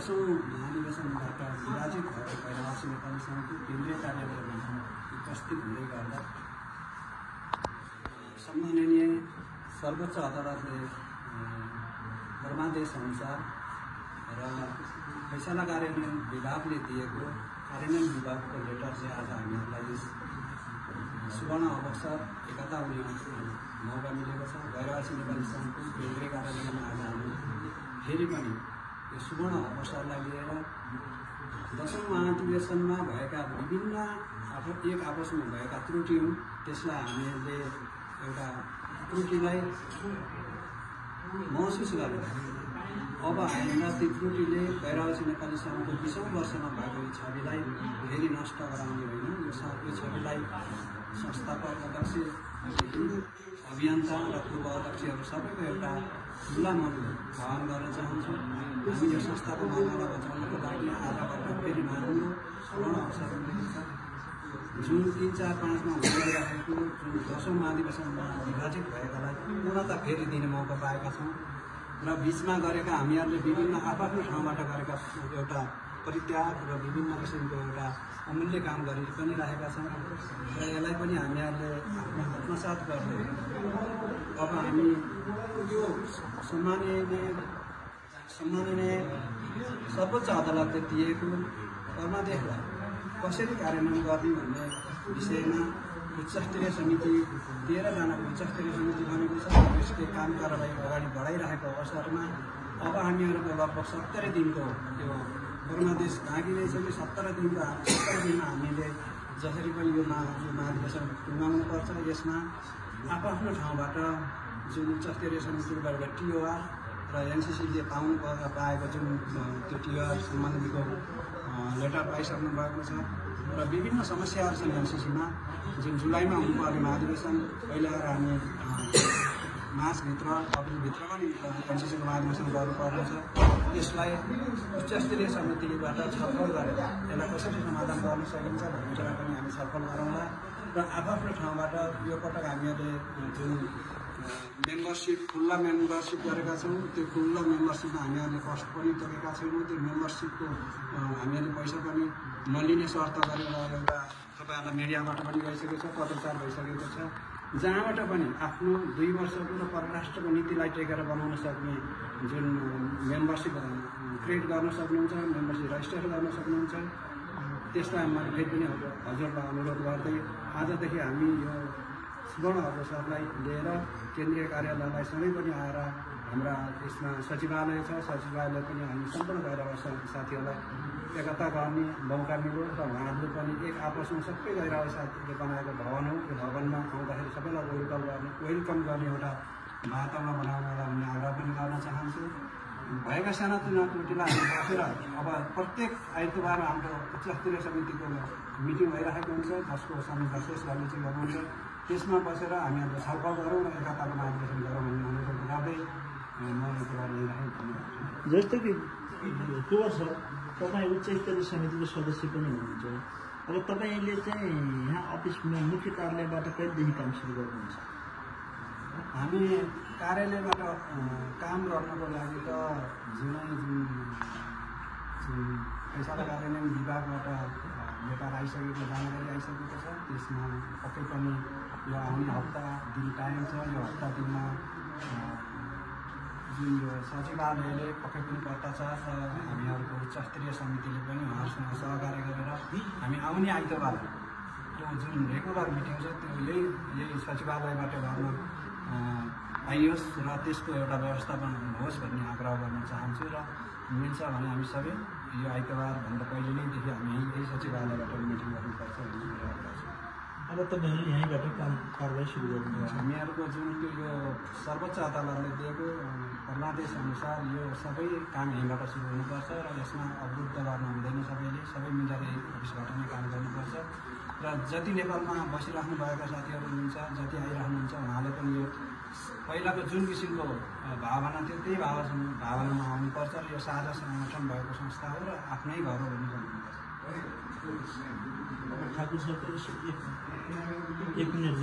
10औं महाधिवेशनबाट विभाजित भएको कैलाली नेपाली सङ्घको केन्द्रीय कार्यालयमा उपस्थित हुँदै गर्दा सम्माननीय सर्वोच्च अदालतले धर्मादेश अनुसार र फैसला कार्यान्वयन विभागले दिएको कार्यान्वयन विभागको लेटर चाहिँ आज हामीहरूलाई सुवर्ण अवसर एकता हुने मौका मिलेको छ। गैरवासी नेपाली सङ्घको केन्द्रीय कार्यालयमा आज हामी फेरि पनि यो सुवर्ण अवसरलाई लिएर 10औं महाधिवेशनमा भएका विभिन्न एक आपसमा भएका त्रुटि हुन्, त्यसलाई हामीले एउटा त्रुटिलाई महसुस गरेर अब हामीलाई ती त्रुटिले गैरवासी नेपाली सङ्घको 20औं वर्षमा भएको यो छविलाई फेरि नष्ट गराउने होइन। यो छविलाई संस्थापक अध्यक्ष, अभियन्ता र पूर्व अध्यक्षहरू सबैको एउटा खुला मनले आह्वान गर्न चाहन्छु। हामी यो संस्थाको मान्यता बचाउनको लागि आजबाट फेरि हाम्रो सुवर्ण अवसर मिलेको छ। जुन 3, 4, 5 मा हुँदै गइरहेको जुन 10औं महाधिवेशनमा विभाजित भएकालाई पूर्णता फेरि दिने मौका पाएका छौँ र बिचमा गरेका हामीहरूले विभिन्न आफ्नो ठाउँबाट गरेका एउटा परित्याग र विभिन्न किसिमको एउटा अमूल्य काम गरि पनि रहेका छौँ र यसलाई पनि हामीहरूले आफ्नो आत्मसात गर्दै अब हामी यो सम्माननीय सर्वोच्च अदालतले दिएको धर्मादेशलाई कसरी कार्यान्वयन गर्ने भन्ने विषयमा उच्चस्तरीय समिति 13 जनाको उच्चस्तरीय समिति बनेको छ। यसले काम कारबाही अगाडि बढाइरहेको अवसरमा अब हामीहरूको लगभग 70 दिनको यो धर्मादेश बाँकी नै छ कि 70 दिनमा हामीले जसरी पनि यो महाधिवेशन टुङ्गाउनुपर्छ। यसमा आफ्नो ठाउँबाट जुन उच्चस्तरीय समितिबाट टिओआर र एनसिसीले पाएको जुन त्यो टिओआर सम्बन्धीको लेटर पाइसक्नु भएको छ र विभिन्न समस्याहरू छन् एनसिसीमा। जुन जुलाईमा हुनुपर्ने महाधिवेशन अहिले आएर हामी मार्चभित्र अप्रिलभित्र पनि एनसिसीको महाधिवेशन गर्नुपर्ने छ। यसलाई उच्चस्तरीय समितिबाट छलफल गरेर यसलाई कसरी समाधान गर्न सकिन्छ भन्ने कुरा पनि हामी छलफल गरौँला र आफ्नो ठाउँबाट यो पटक हामीहरूले जुन मेम्बरसिप खुल्ला मेम्बरसिप गरेका छौँ, त्यो खुल्ला मेम्बरसिपमा हामीहरूले कस्ट पनि तोकेका छैनौँ। त्यो मेम्बरसिपको हामीहरूले पैसा पनि नलिने शर्त गरेर एउटा तपाईँहरूलाई मिडियाबाट पनि गइसकेको छ, पत्रचार भइसकेको छ। जहाँबाट पनि आफ्नो 2 वर्षको र परराष्ट्रको नीतिलाई टेकेर बनाउन सक्ने जुन मेम्बरसिप क्रिएट गर्न सक्नुहुन्छ, मेम्बरसिप रजिस्टर गर्न सक्नुहुन्छ, त्यसलाई मैले फेरि पनि हजुरलाई अनुरोध गर्दै आजदेखि हामी यो सुवर्ण अवसरलाई लिएर केन्द्रीय कार्यालयलाई सबै पनि आएर हाम्रा यसमा सचिवालय छ, सचिवालय पनि हामी सम्पूर्ण गैरवासी साथीहरूलाई एकता गर्ने मौका मिल्यो र उहाँहरूले पनि एक आपसमा सबै गैरवासी साथीले बनाएको भवन हो। यो भवनमा आउँदाखेरि सबैलाई वेलकम गर्ने एउटा वातावरण बनाउनलाई मैले आग्रह पनि गर्न चाहन्छु। भएका सानातिना त्रुटिलाई हामी बसेर अब प्रत्येक आइतबार हाम्रो उच्चस्तरीय समितिको मिटिङ भइरहेको हुन्छ, जसको समीक्षा शेष गर्ने चाहिँ गर्नुहुन्छ। त्यसमा बसेर हामीहरूले छलफल गरौँ र एकताको महाधिवेशन गरौँ भन्ने अनुरोध गर्दै म यो कुरा लिइरहेको छु। जस्तो कि त्यो वर्ष तपाईँ उच्चस्तरीय समितिको सदस्य पनि हुनुहुन्छ। अब तपाईँले चाहिँ यहाँ अफिसमा मुख्य कार्यालयबाट कहिलेदेखि काम सुरु गर्नुहुन्छ? हामी कार्यालयबाट काम गर्नको लागि त जुन फैसला कार्यान्वयन विभागबाट लेटर आइसकेको जानकारी आइसकेको छ। त्यसमा पक्कै पनि यो आउने हप्ता दिन टाइम छ। यो हप्ता दिनमा जुन यो सचिवालयले पक्कै पनि पत्राचार र हामीहरूको उच्चस्तरीय समितिले पनि उहाँहरूसँग सहकार्य गरेर हामी आउने आइतबार त्यो जुन रेगुलर मिटिङ छ त्यो यही सचिवालयबाट गर्न आइयोस् र त्यसको एउटा व्यवस्थापन होस् भन्ने आग्रह गर्न चाहन्छु र मिल्छ भने हामी सबै यो आइतबारभन्दा पहिले नैदेखि हामी यही सचिवालयबाट मिटिङ गर्नुपर्छ भन्ने कुरा गर्छु। अब तपाईँहरूले यहीँबाट कारवाही सुरु गर्नुहुन्छ। हामीहरूको जुन यो सर्वोच्च अदालतले दिएको धर्मादेश अनुसार यो सबै काम यहीँबाट सुरु हुनुपर्छ र यसमा अवरुद्ध गर्न हुँदैन। सबै मिलेर यही अफिसबाट नै काम गर्नुपर्छ र जति नेपालमा बसिराख्नु भएका साथीहरू हुनुहुन्छ, जति आइरहनुहुन्छ, उहाँले पनि यो पहिलाको जुन किसिमको भावना थियो त्यही भावनामा आउनुपर्छ र यो साझा संगठन भएको संस्था हो र आफ्नै घर हो भन्ने भन्नुपर्छ। ठाकुर सर एक मिनट